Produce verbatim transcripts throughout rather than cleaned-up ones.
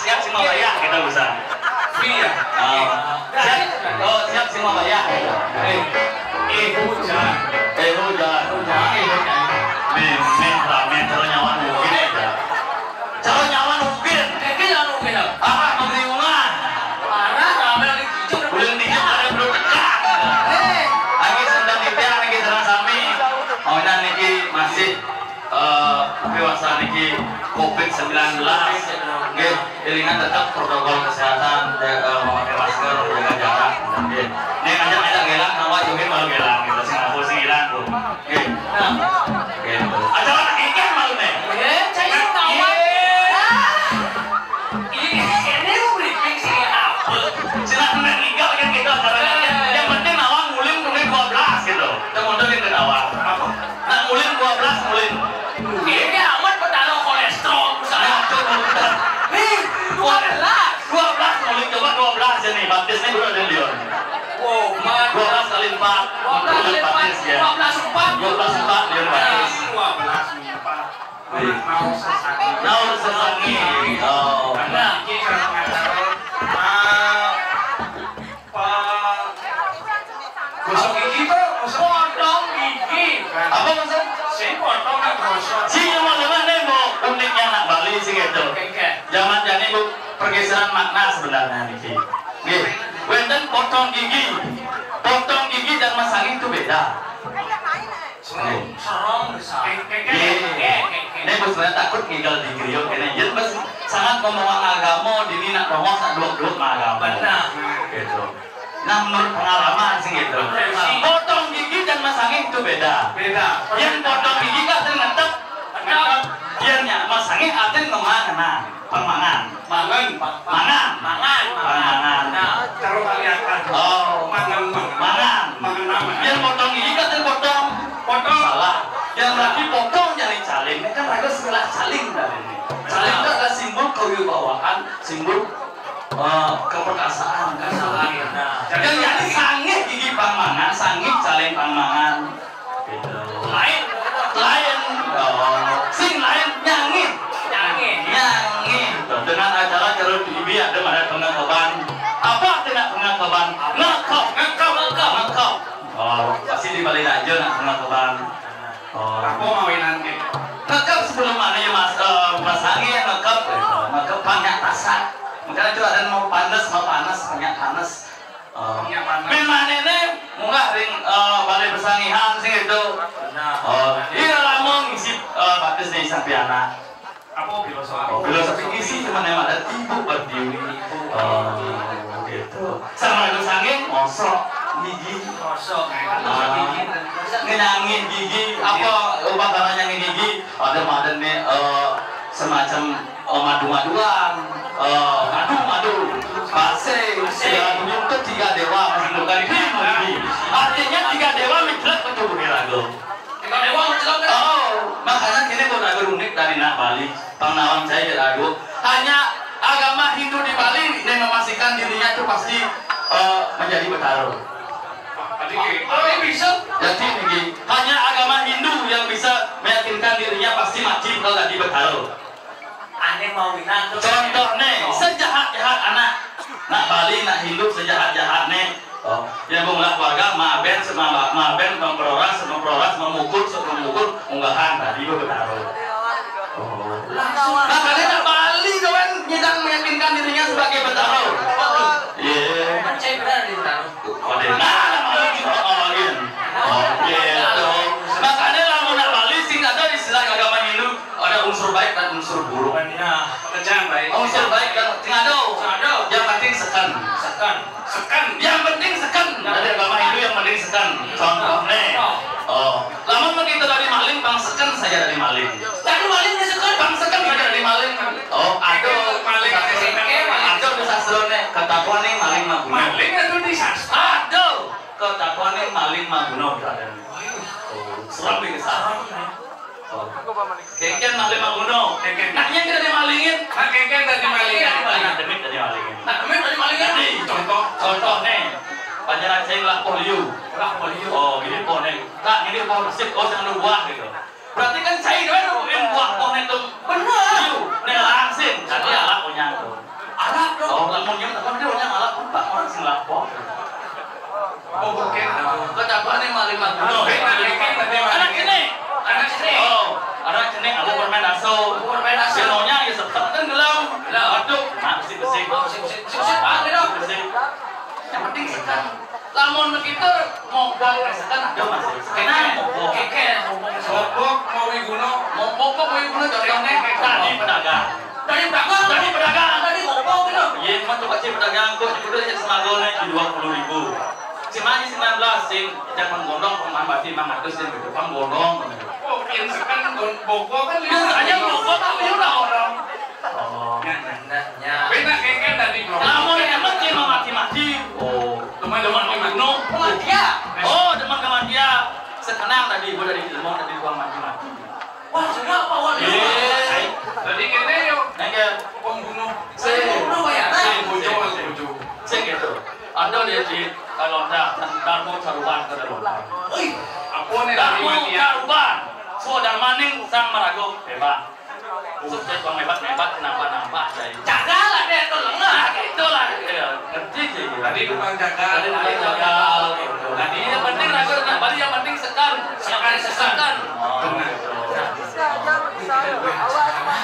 Siap sing mabayah kita bisa. Iya. Oh. Siap. Oh, siap sing mabayah. Eh, eh hujan. Eh hujan. Hujan, eh hujan. Méh, méh ramé cara nyawa mungkin aja. Cara nyawa mungkin. Ini yang mungkin. Ah, pengeriungan. Parah, ramé lagi hijau. Udah dijak ada belum dekat. Eh. Lagi sedang titian, lagi sedang sami. Oh, ini niki masih eh, piwarsa niki covid sembilan belas. Nggih, élingan tetap protokol kesehatan, eh, eh, memakai masker, jaga jarak. Nggih. Nek ngajak-ngajak gelang, sama joget malu gelang, gitu. Sing apa sing ilang, Bu. Nggih. Gitu. Acara nak ikan malu nih. Eh, saya mau tahu. Iya. Ah. Ini, ini briefing sih apa? Silakan nggak kan gitu acaranya. Yang penting nawang mulin mulai dua belas gitu. Kita mundur yang ke nawang. Apa? Nak mulin dua belas mulin. Ini amat petara kolesterol, Ustaz. Nah, tuh, muter. Nih, dua belas. Dua belas mulin, coba dua belas ya nih. Batisnya dulu ada liur. Wow, empat. Dua belas kali empat. Dua belas kali empat. Batis, ya. Dua belas empat. Dua belas empat, liur batis. Dua belas empat. Naur sesangi. Naur sesangi. Oh. Nah, ini kalau nggak tahu, ah, Pak, gosok gigi tuh, gosok. Potong gigi. Apa maksud? Si potong nak gosok. Si yang mau dengar nih, Bu, uniknya anak Bali sih gitu. Oke. Zaman jani, Bu, pergeseran makna sebenarnya niki. Nggih. Wénten potong gigi. Potong gigi dan masangih itu beda. Serem, serem, besar. Nggih. Ini bos saya takut ngigal di griya kéné. Yén bos sangat ngomong agama, dini nak ngomong sak duwek-duwek agama. Benar. Gitu. Nah, menurut pengalaman sih gitu. Betul, sih. Potong gigi dan masangih itu beda. Beda. Yang potong gigi kan artinya ngetep. Ngetep. Yang masangih artinya ngemangan, pangmangan. Mangan, Pak. Mangan. Mangan, mangan. Mangan. Nah, kalau kelihatan. Oh. Mangan, mangan. Mangan. Mangan apa? Yang potong gigi kan potong. Potong. Salah. Yang lagi potong jadi caling. Ini kan raga sebelah caling dari ini. Caling itu adalah simbol kewibawaan, simbol eh, keperkasaan. Keperkasaan. Nah, yang jadi sangih gigi pangmangan, sangih caling pangmangan. Gitu. Lain. Lain. Oh. Sing lain nyangih. Nyangih. Nyangih. Tuh, dengan acara jeruk ibi ada mana pengakeban. Apa artinya pengakeban? Ngekep. Ngekep. Ngekep. Ngekep. Oh, pasti di Bali aja nak pengakeban. Oh. Apa mawinan ke? Ngekep sebelum mana ya, Mas? Eh, Mas Angin ngekep. Ngekep banyak tasak. Makanya itu ada mau panas, mau panas, banyak panas. Mén manéné munggah ring, eh, balé pesangihan sing itu. Benar. Oh, iya lamun ngisi, eh, batis nih sampiana. Apa filosofi? Oh, filosofi ngisi cuman yang ada ibu pertiwi. Oh, gitu. Sama itu sanging ngosok gigi. Ngosok, nah, kan ngosok gigi. Ngenyangin gigi, apa upacaranya gigi? Ada, ada nih, eh, semacam eh, madu-maduan, eh, madu-madu, pasé, segala macam itu tiga dewa menundukkan diri. Artinya tiga dewa mencelak ke tubuh raga. Tiga dewa mencelak ke. Oh, makanya kini pun raga unik dari nak Bali, pang nawang saya jadi raga. Hanya agama Hindu di Bali yang memastikan dirinya itu pasti, eh, menjadi Betara. Jadi, tapi bisa. Jadi, hanya agama Hindu yang bisa meyakinkan dirinya pasti mati kalau jadi Betara. Ané mau minat tuh. Contohné, sejahat-jahat anak. Nak Bali, nak Hindu sejahat-jahat nih. Oh, ya mau ngelah keluarga, maben, semamba, maben, memperoras, memperoras, memukul, sok memukul, unggahan tadi gue ketaruh. Oh. Langsung. Makanya nak Bali kawan nyidang meyakinkan dirinya sebagai Betara. Iya. Kan saya benar di Betara. Pada nah, mau juga ngomongin. Oh, gitu. Makanya lamun nak Bali sing ada istilah agama Hindu, ada unsur baik dan unsur buruk. Nah, pekerjaan baik. Unsur baik dan sing ada. Sing ada. Yang penting seken. Seken. Seken. Yang penting seken. Dari agama Hindu yang penting seken. Contohnya. Oh, lamun kita dari maling, bang seken saya dari maling. Dari maling dari seken. Bang seken saya dari maling. Oh, ada. Maling dari seken. Ada di sastrone. Ketakuan nih maling mah. Maling itu di sastra. Ada. Ketakuan nih maling mah guna berada. Oh, serem nih, serem. Oh. Kéngkén maling mah guna. Kéngkén. Nah, yang kita dimalingin. Nah, kéngkén tadi malingin. Nah, demit tadi malingin. Nah, demit tadi malingin. Jadi, contoh, contoh nih. Panjalan saya ngelah pohon liu. Ngelah pohon liu. Oh, ini pohon nih. Kak, ini pohon resik. Oh, jangan buah gitu. Berarti kan saya kan nemuin buah pohon itu. Bener. Liu. Nih langsing. Tadi alah punya tuh. Oh, lamun nyem tekan dia orang ngalap empat orang sing lapor. Oh, bukan. Kata apa nih maling maling? Anak sini. Anak sini. Oh, anak sini aku permen aso. Permen aso. Sinonya ya sepet kan gelam. Aduh, mak besi besi. Besi besi. Yang penting sekan. Lamun begitu, mogok, misalkan ada, Mas. Kenal mogok. Keke, mogok. Mogok, mau wiguna. Mogok, mau wiguna, contohnya tadi pedagang. Tadi pedagang? Tadi pedagang. Tadi mogok gitu. Iya, cuma tuh pasti pedagang kok, udah ya semagone di dua puluh ribu. Si Maji sembilan belas, sing jangan gondong, pemain berarti lima ratus, sing ke depan gondong. Oh, yang sekarang gon-, mogok kan. Biasanya mogok, tapi udah orang. Oh. Nah, nah, nah, nah. Beda kayak kan tadi, Bro. Lamun yang penting mau mati-mati. Oh. Teman-teman, teman. No. Dia. Oh, teman-teman dia. Sekenang tadi, gua dari ilmu tadi gua mati-mati. Wah, sudah apa, wah? Iya. Tadi kene yo. Nengke. Pembunuh. Si. Pembunuh bayaran. Si, bojo, bojo. Si gitu. Ada dia di Kalonda, Darmo Caruban ke Kalonda. Wih, apa nih? Darmo Caruban. Suadarmaning Sang Marago, hebat. Sukses bang hebat-hebat, nampak-nampak saya. Jagal ada yang tolong lah. Nah, itulah, ya, ngerti sih. Tadi tukang jagal. Tadi tukang jagal, gitu. Tadi yang penting ragu, tadi yang penting sekan. Sekan, sekan. Oh, gitu. Bisa aja, bisa. Awas, Mas.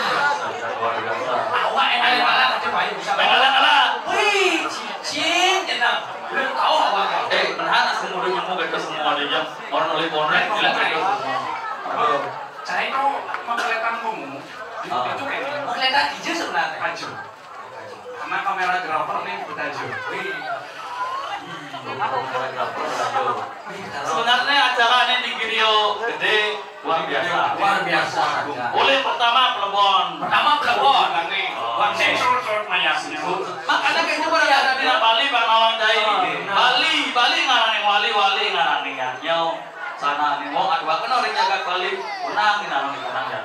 Luar biasa. Awak yang ada malah aja, Pak, bisa. Main kalah-kalah. Wih, cicing, kita belum tahu awak. Eh, menahan asal muda nyamuk itu semua dia. Orang oleh bonek, gila itu semua. Aduh. Saya itu mau kelihatan kamu. Ah. Itu kayak gini. Mau kelihatan hijau sebenarnya. Hijau. Karena kamera grafer nih betajur. Wih. Kamera grafer betajur. Sebenarnya acara ini di Girio gede, luar biasa. Luar biasa. Oleh pertama Plebon. Pertama Plebon. Ini. Oh. One day. Short, short, mayas. Makanya kayaknya pada ada di Bali, Bang Nawang Jai. Oh, benar. Bali, Bali ngarang yang wali, wali ngarang yang nyau. Sana nih, wong aduh, kena orang jaga Bali, menang nih, nang menang ya.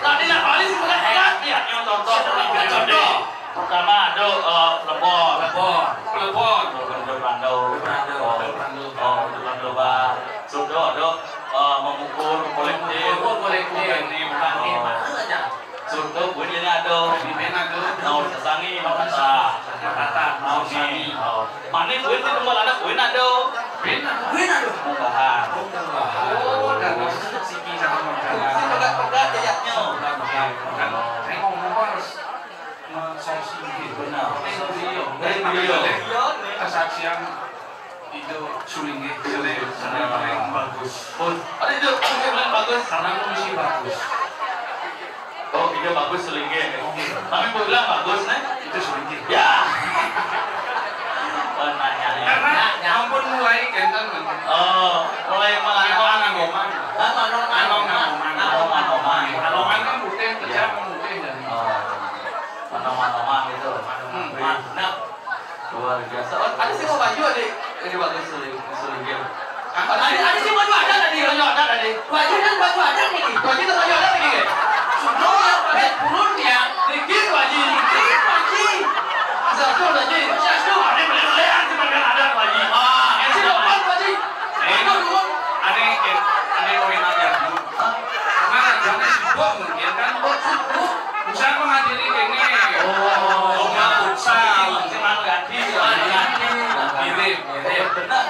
Tadi nak Bali sih bukan hebat ya, nyau contoh, contoh. Pertama ada, eh, Plebon. Plebon. Plebon. Plebon, Plebon Brando. Brando. Oh, Brando. Oh, Plebon Global. Sudah ada, eh, mengukur kolektif. Mengukur kolektif. Ini, oh. Mana aja? Suruh tuh, gue dia nado. Di mana tuh? Naon sasangi, naon kata. Kata, naon nih? Oh. Mana gue tuh kembali anak gue nado. Gue nado. Gue nado. Munggahan. Oh, munggahan. Oh, dan siki sama munggahan. Si pegat-pegat jayaknya. Pegat-pegat. Kan, saya ngomong harus mensorsi gitu. Benar. Ini beliau. Ini beliau. Kesaksian itu sulinggih, sulinggih paling bagus. Oh, ada itu, sulinggih paling bagus. Karena kondisi bagus. Oh, iya bagus sulinggih. Tapi mau bilang bagus, nih? Itu sulinggih. Ya. Oh, nanya, ya. Karena ampun mulai kenten, kan. Oh, mulai malah. Anong, anong, anong. Anong, anong, anong. Anong, anong, anong. Anong kan putih, kerja putih, dan. Oh. Anong, anong, gitu. Hmm. Nah, luar biasa. Oh, ada sih mau maju, adik. Ini bagus suling, suling dia. Ada, ada sih maju ada tadi. Maju ada tadi. Maju dan maju ada nih. Maju dan maju ada nih. Sudah ya, eh, turun ya. Dikit maju. Dikit maju. Satu lagi. Satu. Ada beli-belian sebenarnya ada maju. Ah, ini sih depan maju. Eh, itu turun. Ada yang, ada yang orang aja. Karena kerjanya sibuk mungkin kan. Oh, sibuk. Bisa menghadiri ini. Oh, lomba futsal. Cuma ganti. Cuma ganti. Mirip, mirip. Benar.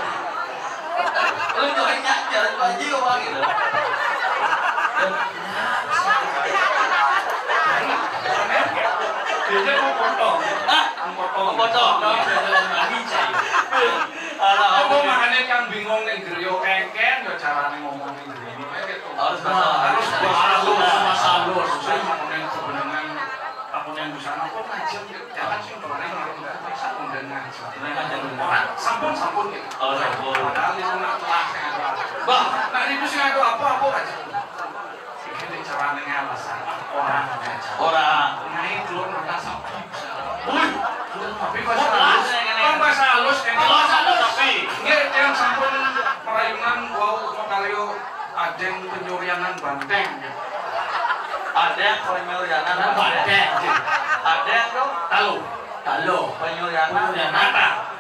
Lu tuh nyak jalan Pak Haji kok gitu. Dia mau potong. Hah? Mau potong. Mau potong. Potong. Ini cai. Alah, apa makanya kan bingung nih, Grio kengken, ya caranya ngomong. Harus bahasa halus. Harus bahasa halus, bahasa halus. Saya mau yang sebenarnya, aku yang di sana, kok ngaji, jangan sih, orang yang bisa undang ngaji. Orang sampun, sampun gitu. Oh, sampun. Padahal itu nak telah, saya ada. Bah, nah, itu sih ada apa-apa aja. Ini caranya alasan orang ngaji. Orang. Naik turun mata sampun. Wih. Tapi bahasa halus, kan bahasa halus, kan bahasa halus, tapi. Nggih, yang sampun perayunan, wau, mau kalian Adeng penyurianan banteng. Adeng penyurianan banteng. Adeng tuh talu. Talu. Penyurianan mata.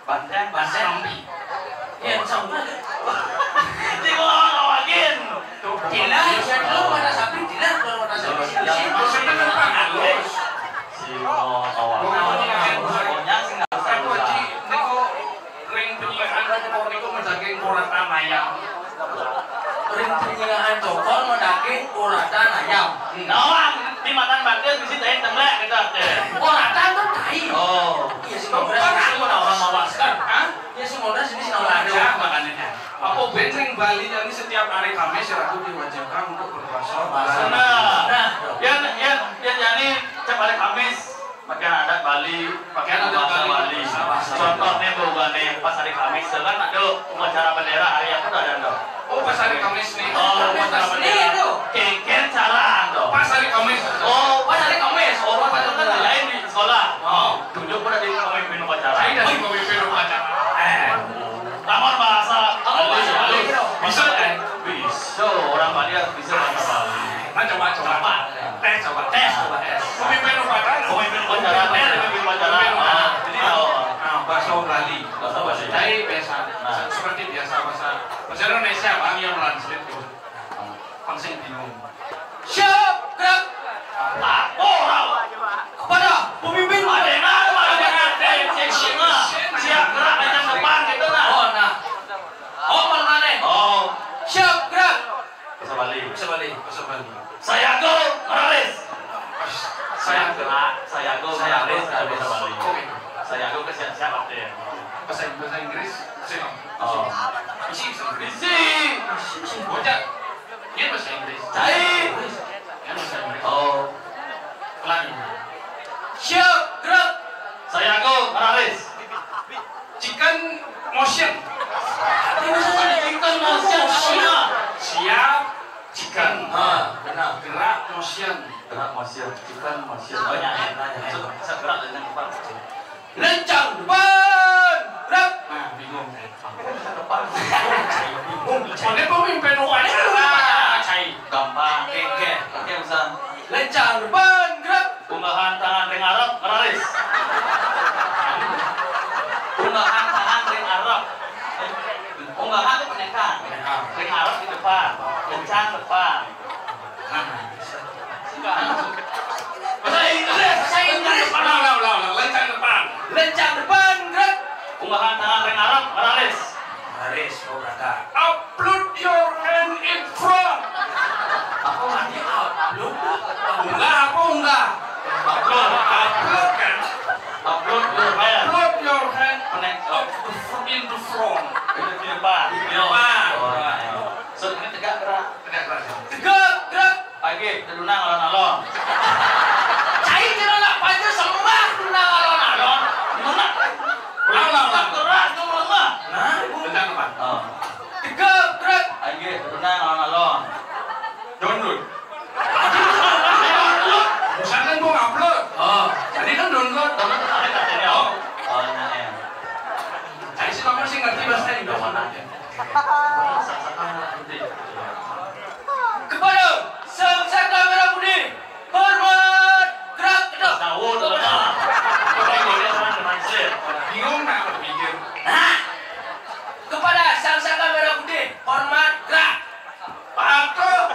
Banteng, banteng. Sampi. Iya, sampi. Di bawah lawagin. Dila, ya, dulu warna sapi, dila, dulu warna sapi. Maksudnya kan halus. Ora niku medaging kuratan ayam. Ring tengah cokor medaging kuratan ayam. Nawang di matan batin bisi tahin temlek gitu artinya. Kuratan tuh tai. Oh. Iya sih, Bang. Bukan aku nawang mawaskan. Hah? Iya sih, Bang. Sini sih nawang aja makanya. Apa benteng Bali ini setiap hari Kamis ya aku diwajibkan untuk berpuasa. Nah, nah, yang yang yang jadi setiap hari Kamis pakaian adat Bali, pakaian adat Bali. Contohnya bukan nih pas hari Kamis itu kan ada upacara bendera hari apa tuh ada tuh? Oh, pas hari Kamis nih. Oh, upacara bendera. Kengken cara tuh. Pas hari Kamis. Oh, pas hari Kamis. Oh, pas hari Kamis lain di sekolah. Oh, tunjuk pada di pemimpin upacara. Saya dari pemimpin upacara. Eh, Lamun bahasa halus, halus. Bisa, kan? Bisa. Orang Bali harus bisa bahasa Bali. Nah, coba, coba. Coba. Tes, coba. Tes, coba, tes. Pemimpin upacara. Pemimpin upacara, tes, pemimpin upacara. Pemimpin upacara. Nah, jadi, oh. Nah, bahasa Bali. Bahasa Bali. Cai biasa. Nah. Seperti biasa bahasa, bahasa Indonesia, Bang, yang translate tuh. Pang sing bingung. Siap, gerak. Apa? Kepada pemimpin. Ada yang ada, ada yang ada. Siap, gerak, macam depan gitu, nah. Oh, nah. Oh, mana, mana? Oh. Siap, gerak. Bahasa Bali. Bahasa Bali, bahasa Bali. Saya go, ngeraris. Saya gerak, saya go, saya ngeraris, bahasa Bali. Oke. Saya go ke siap-siap, artinya. Bahasa, bahasa Inggris, sih, Bang. Oh. Bisi, bisi. Bisi. Bisi, bisi. Bocah. Ini bahasa Inggris. Cai. Ini bahasa Inggris. Oh. Ulangi. Siap, gerak. Saya go, ngeraris. Chicken motion. Ini bahasa Inggris. Chicken motion, siap. Siap, chicken. Ha, benar. Gerak motion. Gerak motion, chicken motion. Oh, ya, ya, ya, ya. Gerak dengan cepat. Lencang depan, gerak. Nah, bingung saya. Apa lencang depan? Bingung, cai. Mana pemimpin upacara, cai? Gampang. Oke, oke. Oke, usah. Lencang depan, gerak. Unggahan tangan ring arep, ngeraris. Unggahan tangan ring arep. Unggahan itu pendekan. Ring arep di depan. Lencang depan. Bahasa Inggris. Bahasa Inggris. Ulang, ulang, ulang, ulang. Lencang depan. Lencang depan, gerak. Unggahan tangan ring arep, ngeraris. Ngeraris, oh, berangkat. Upload your hand in front. Apa arti upload? Unggah apa unggah? Upload. Upload kan? Upload your hand. Upload your hand. Connect. Up the fr-, in the front. Di depan. Di depan. Oh, iya. So, ini tegak gerak. Tegak gerak. Tegak gerak. Pagi, tedunang alon-alon. Cai kira nak pagi sembah tedunang alon-alon. Mana? Ulang, ulang, ulang. Gerak tu melemah. Nah, ibu. Tentang apa? Oh. Tegak, gerak. Pagi, tedunang alon-alon. Download. Download. Misalkan gua ngupload. Oh. Jadi kan download. Download apa katanya? Oh. Oh, nah, ya. Cai sih kamu sih ngerti bahasa Inggris. Mana? Kepada Sang Saka Merah Putih, hormat, gerak, gedor. Tahu, tahu, tahu. Bingung nak berpikir. Nah, kepada Sang Saka Merah Putih, hormat, gerak. Patuh.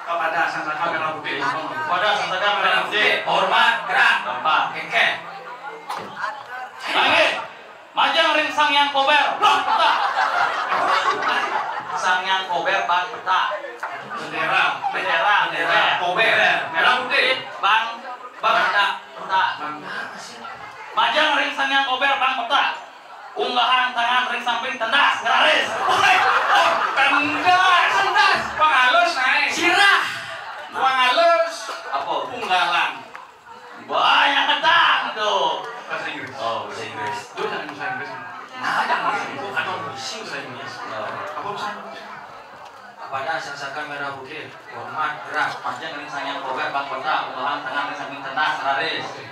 Kepada Sang Saka Merah Putih. Kepada Sang Saka Merah Putih, hormat, gerak. Gampang. Oke. Oke. Majeng ring Sang Hyang Kober, bang peta. Sang Hyang Kober, bang peta. Bendera. Bendera, bendera. Kober. Merah putih. Bang, bang peta, peta. Majeng ring Sang Hyang Kober, bang peta. Unggahan tangan ring samping, tendas, ngeraris. Woi, oh, tendas. Tendas. Pang halus, naik. Sirah. Pang halus. Apa? Unggalan. Banyak ketang tuh. Bahasa Inggris. Oh, bahasa Inggris. Tuh, jangan bahasa Inggris. Nah, jangan bahasa Inggris. Aduh, bisi bahasa Inggris. Oh. Apa bahasa Inggris? Kepada Sang Saka Merah Putih, hormat, gerak. Majeng ring Sang Hyang Kober, bang peta, unggahan tangan ring samping, tendas, ngeraris. Oke.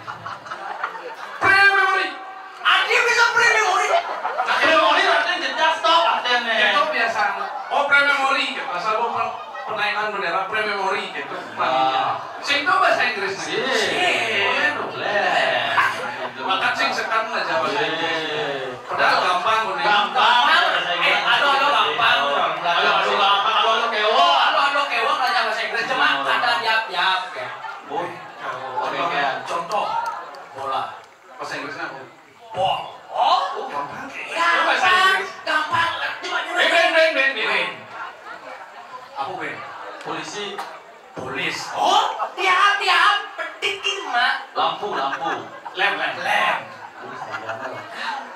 Pre-memory. Adi bisa pre-memory. Pre memory artinya jedas, stop artinya. Itu biasa. Oh, pre-memory, ya, asal gua per-, penaikan bendera pre-memory gitu. Ah. Sing itu bahasa Inggris nih. Sing. Oh, iya, dong. Leh. Maka sing sekarang aja bahasa Inggris. Iya. Padahal gampang, udah. Gampang, bahasa Inggris. Eh, alo, alo, gampang. Alo, alo, gampang. Alo, alo, kéwok. Alo, alo, kéwok, aja bahasa Inggris. Cuma kata yap, yap, ya. Oh, oke, oke. Contoh, bola. Bahasa Inggrisnya apa? Ball. Oh, gampang. Ya, bahasa Inggris. Oh, tiap, tiap. Pedit gitu, Mak. Lampu, lampu. Lem, lem. Lem.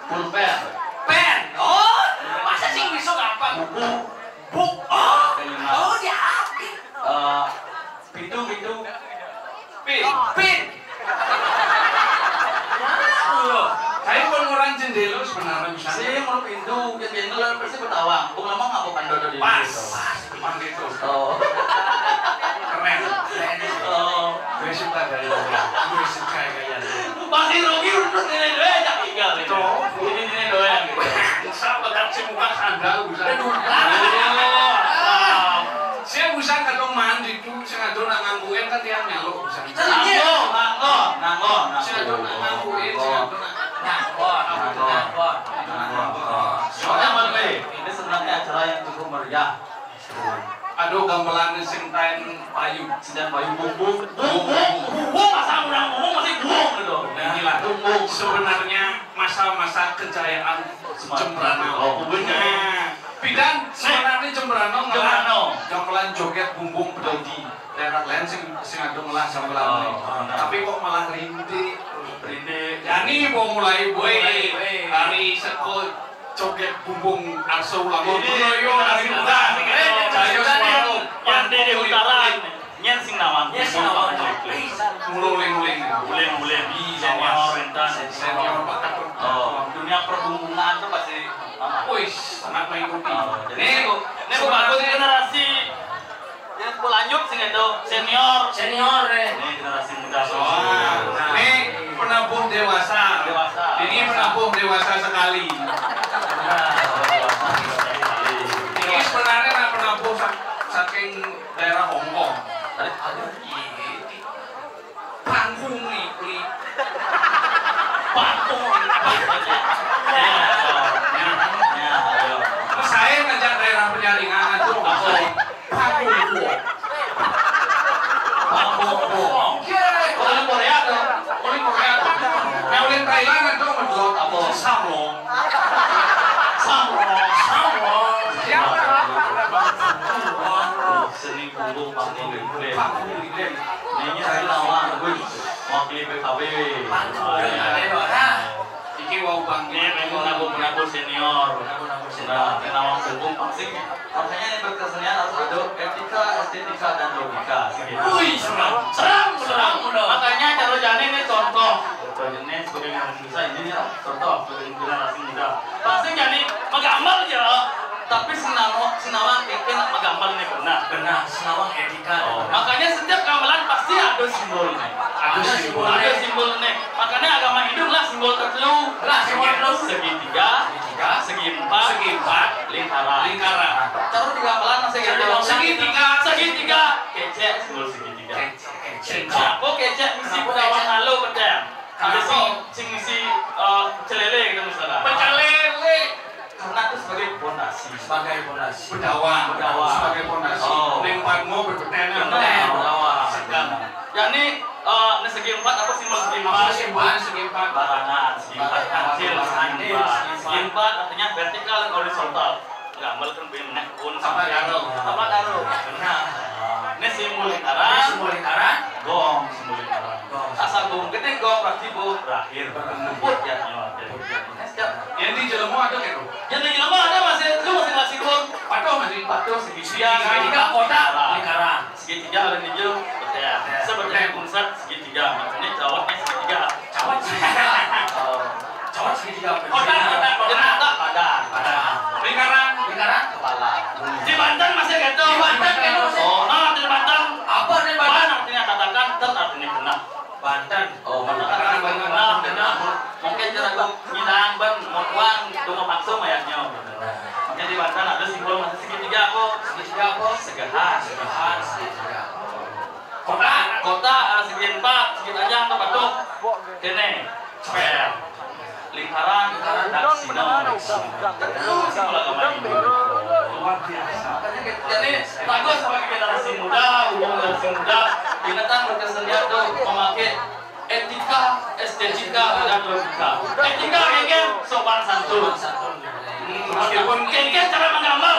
Pulpen. Pen. Oh, masa sing bisa gampang? Buku. Buk. Oh, oh, tiap. Eh, pintu, pintu. Pin. Pin. Loh, saya pun orang jendela sebenarnya bisa. Sing, mun pintu, yen pintu lho pasti ketawang. Wong lama ngapa kan dodo di Pas, pintu? Pas, emang gitu. Oh. Keren, keren. Oh. Gue suka gaya lu. Gue suka gaya lu. Pasti rugi terus ini doang tak tinggal itu. Tuh. Ini, ini doang gitu. Sama kan si muka sandal, bisa. Aduh. Iya. Saya bisa kadung mandi tuh, saya kadung nak ngangkuin kan dia nyaluk, bisa. Nanggo, nanggo, nanggo, nanggo. Sing ado nak ngapuin, sing ado nak. Nanggo, nanggo, nanggo. Soalnya, Bang, eh, ini sebenarnya acara yang cukup meriah. Aduh, gamelan sing tain payu. Sing tain payu, bung, bung, bung, bung, bung, masa orang ngomong masih bung gitu. Nah, inilah sebenarnya masa-masa kejayaan Jembrana. Oh, bung. Nah, pidan sebenarnya Jembrana ngelah gamelan joget bumbung pedodi. Daerah lain sing, sing ado ngelah gamelan. Oh, benar. Tapi kok malah rintik. Rintik. Jani mau mulai, boy. Mulai, boy. Dari seko joget bumbung arsa ulama. Ini Bro, yo, dari muda. Eh, Cahyo Suwarno. Yang di, di utara. Nyen sing nawang. Nyen sing nawang. Muling-muling. Muling-muling. Iya, senior, Mas. Rentan. Senior, Pak. Oh, dunia perbumbungan tuh pasti sama. Wis, sangat mengikuti. Oh, jadi ini, ini bagus generasi yang berlanjut sing itu, senior. Senior, eh. Ini generasi muda. Wah, ini penabuh dewasa. Dewasa. Ini penabuh dewasa sekali. Nah, dewasa sekali. Ini sebenarnya nak penabuh sa-, saking daerah Hongkong. Aduh, iya. Panggung nih, Pri. Panggung. Ya, ya, ya, ya. Saya ngajak daerah Penjaringan tuh. Apa? Panggung. Panggung. Oke. Orang Korea tuh. Orang Korea tuh. Nah, orang Thailand tuh medot apa? Samlong. Samlong. Samlong. Seni panggung, panggung, panggung. Ini saya lawan, wih, wakil P K B. Pak, udah ada ya, Pak. Nah, iki wau bang. Ini pengen penabur-penabur senior. Penabur-penabur senior. Nah, penawang bumbung pasti. Makanya ini berkesenian harus ada etika, estetika, dan logika, sih, gitu. Wih, seram, seram, seram, udah. Makanya cara jani ini contoh. Contoh ini sebagai orang Indonesia ini ya, contoh sebagai generasi muda. Pasti jani magambar ya. Tapi sing nawang, sing nawang kengken magambar ini benar. Benar, sing nawang etika. Oh, makanya setiap gamelan pasti ada simbolnya. Ada simbol. Ada simbolnya. Makanya agama Hindu lah simbol tertelu. Lah, simbol tertelu. Segitiga, segitiga, segi empat, segi empat, lingkaran. Lingkaran. Terus di gamelan masih ada segitiga. Segitiga. Kecek, simbol segitiga. Kecek, kecek. Apa kecek misi penawang alo, betul? Ada sing, sing misi, eh, celele gitu misalnya. Pecah lele. Karena itu sebagai fondasi. Sebagai fondasi. Bedawang. Bedawang. Sebagai fondasi. Oh. Ning padmo bebetene. Benar, bedawang. Segan. Ya, ini, eh, ini segi empat apa simbol segi empat? Apa simbol segi empat? Barangan, segi empat. Barangan, kancil, segi empat. Segi empat artinya vertikal dan horizontal. Gambar kan punya menek pun. Apa karo? Apa karo? Benar. Ini simbol lingkaran. Ini simbol lingkaran. Gong, simbol lingkaran. Gong. Asal gong gede, gong pasti bu berakhir. Berakhir. Puput ya, nyawa. Puput ya. Yang di jelema ada gitu. Yang di jelema ada masih, lu masih ngasih gong. Patuh masih. Patuh segitiga. Segitiga kotak lingkaran. Segitiga ada di jel. Betul. Betul. Sebenarnya pusat segitiga. Maksudnya cawatnya segitiga. Cawat segitiga. Oh. Cawat segitiga. Kotak, kotak, kotak. Kotak, pagar. Pagar. Lingkaran. Lingkaran. Kepala. Di Banten masih gitu. Di Banten gitu masih. Oh, nah, di Banten. Apa di Banten? Ban artinya katakan, ten artinya genah. Banten. Oh, benar. Katakan benar. Genah, genah. Mungkin cara gue ngilang ban, mau uang, cuma paksa mayaknya. Benar. Makanya di Banten ada simbol masih segitiga apa? Segitiga apa? Segehan. Segehan, segitiga. Kotak. Kotak, eh, segi empat, segi panjang, atau bentuk. Kene. Square. Lingkaran, lingkaran, daksina. Daksina. Itu simbol agama Hindu. Luar biasa. Jadi, bagus sebagai generasi muda, hubung generasi muda, binatang berkesenian tuh memakai etika, estetika, dan logika. Etika, kengken, sopan santun. Hmm, meskipun kengken cara menggambar.